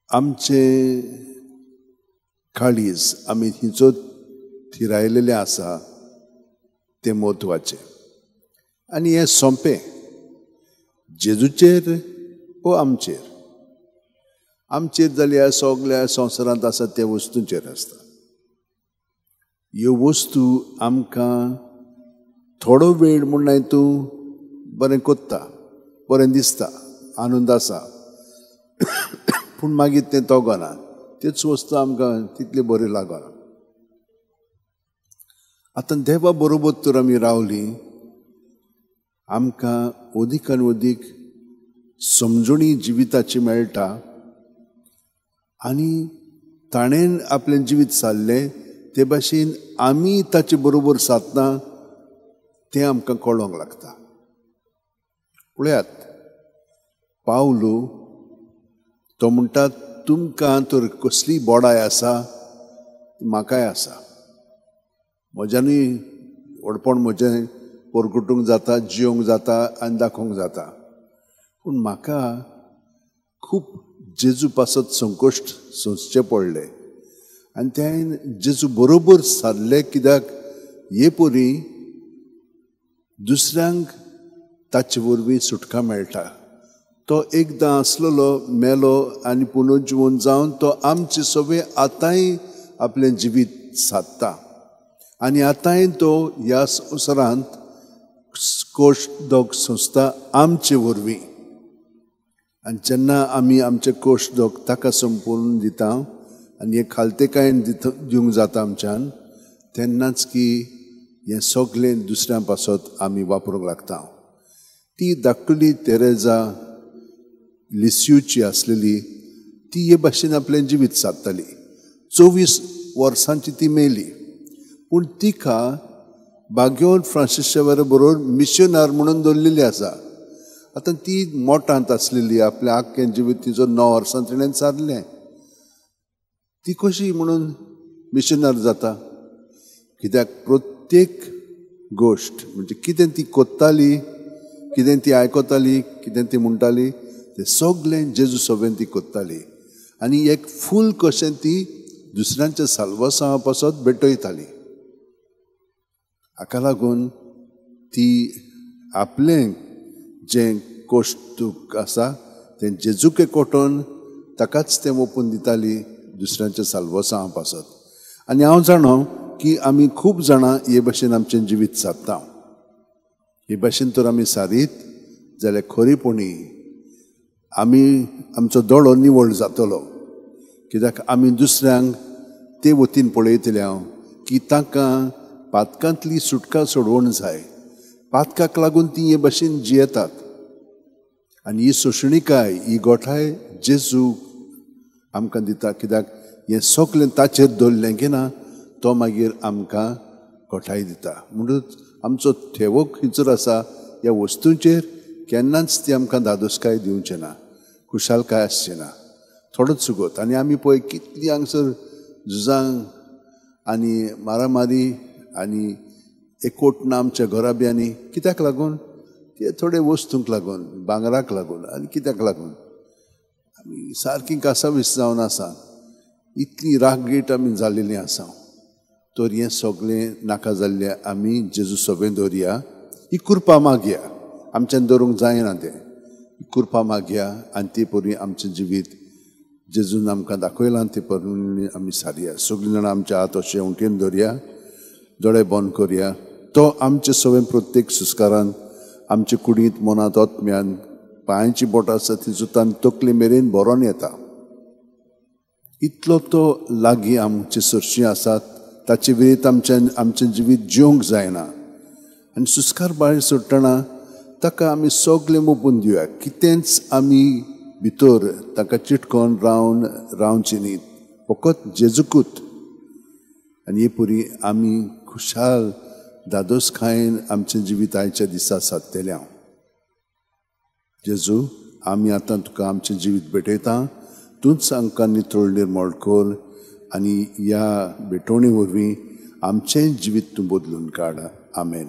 आमचें काळीज आमी हिचो थिरायलेलें आसा तें म्हत्वाचें. आनी हें सोंपें जेजूचेर वो आमचेर. आमचेर जाल्यार सगल्या संवसारांत आसा त्या वस्तूंचेर आसता. ह्यो वस्तू आमकां थोडो वेळ म्हूण तूं बरें कोत्ता, बरें दिसता, आनंद आसा, पूण मागीर तें तगना. त्योच वस्तू आमकां तितल्यो बऱ्यो लागना. आतां देवा बरोबर तर आमी रावलीं, आमकां अदीक आनी अदीक समजणी जिविताची मेळटा आनी ताणें आपलें जिवीत सारलें ते भाशेन आमी ताचे बरोबर सादना तें आमकां कळोंक लागता. पळयात, पावलू तो म्हणटा, तुमकां तर कसली बोडाय आसा म्हाकाय आसा. म्हज्यानूय व्हडपण म्हजें परगटूंक जाता, जियोंक जाता आनी दाखोवंक जाता, पूण म्हाका खूब जेजू पासत संकश्ट सोंसचें पडलें आनी तें जेजू बरोबर सारलें. कित्याक हे परी दुसऱ्यांक ताचे वरवीं सुटका मेळटा. तो एकदां आसलेलो मेलो आनी पुनर्जिवन जावन तो आमचे सगळे आतांय आपलें जिवीत सादता आनी आतांय तो ह्या संवसारांत कोश दोग संस्था आमचे वरवीं. आनी जेन्ना आमी आमचे कोश दोग ताका संपूर्ण दिता आनी हे खालतेकायेन दिवंक जाता आमच्यान, तेन्नाच की हें सगळें दुसऱ्यां पासत आमी वापरूंक लागता. ती धाकटुली तेरेजा लिस्यूची आसलेली, ती हे भाशेन आपलें जिवीत सादताली. 24 वर्सांची ती मेली, पूण तिका बाग्योन फ्रांसीस शेवर बरोबर मिशनार म्हणून दवरलेली आसा. आतां ती मोटांत आसलेली, आपलें आख्खें जिवीत तिचो 9 वर्सां तिणें सारलें. ती कशी म्हणून मिशनार जाता? कित्याक प्रत्येक गोश्ट म्हणजे कितें ती कोत्ताली, कितें ती आयकताली, कितें ती म्हणटाली, तें सगळें जेजू सवेन ती कोत्ताली आनी एक फूल कशें ती दुसऱ्यांच्या साल्वासां पासत भेटयताली. हाका लागून ती आपलें जें कोश्टूक आसा तें जेजूके कोटोन ताकाच तें ओपून दिताली दुसऱ्यांच्या साल्वासां पासत. आनी हांव जाणो की आमी खूब जाणां हे भाशेन आमचें जिवीत सादता. हे भाशेन तर आमी सारीत जाल्यार खरेपणी आमी आमचो दोळो निवळ जातलो. कित्याक आमी दुसऱ्यांक ते वतीन पळयतले हांव की तांकां पातकांतली सुटका सोडवण जाय. पातकाक लागून ती हे भाशेन जियेतात आनी ही सोशणिकाय, ही गोठाय जेजू आमकां दिता. कित्याक हें सगळें ताचेर दवरलें की ना तो मागीर आमकां गोठाय दिता. म्हणूच आमचो ठेवो खंयसर आसा ह्या वस्तूंचेर केन्नाच ती आमकां धादोसकाय दिवचें ना, खुशालकाय आसची ना, थोडोच सुगोत. आनी आमी पळय कितली हांगसर झुजां आनी मारामारी आनी एकवट ना आमच्या घराब्यांनी. कित्याक लागून? ते थोडे वस्तूंक लागून, भांगराक लागून आनी कित्याक लागून आमी सारकी कासावीस जावन आसा. इतली रागीट आमी जाल्लेली आसा. तर हें सगळें नाका जाल्लें आमी जेजू सवें दवरया, ही कृपा मागया. आमच्यान दवरूंक जायना तें, कृपा मागया आनी ते परी आमचें जिवीत जेजून आमकां दाखयलां ते परी आमी सारया. सगळीं जाणां आमच्या हात अशें उंटेन दवरया, दोळे बंद करया. तो आमचे सगळें प्रत्येक संस्कारान आमचे कुडींत, मनांत, आत्म्यान, पांयांची बोटां आसा ती सुद्दां तकली मेरेन भरोन येता. इतलो तो लागीं आमचे सरशी आसात, ताचे विरीत आमच्यान आमचें जिवीत जिवंक जायना. आनी सुस्कार भायर सोडटना ताका आमी सगळें मोपून दिवया. कितेंच आमी भितर ताका चिटकोन रावन रावचें न्ही, फकत जेजूकूच. आनी हे परी आमी खुशाल धादोसकायेन आमचें जिवीत आयच्या दिसा सादतलें. हांव जेजू, आमी आतां तुका आमचें जिवीत भेटयता. तूंच आमकां नितळ निर्मळ कर आनी ह्या भेटवणी वरवीं आमचें जिवीत तूं बदलून काड. आमेन.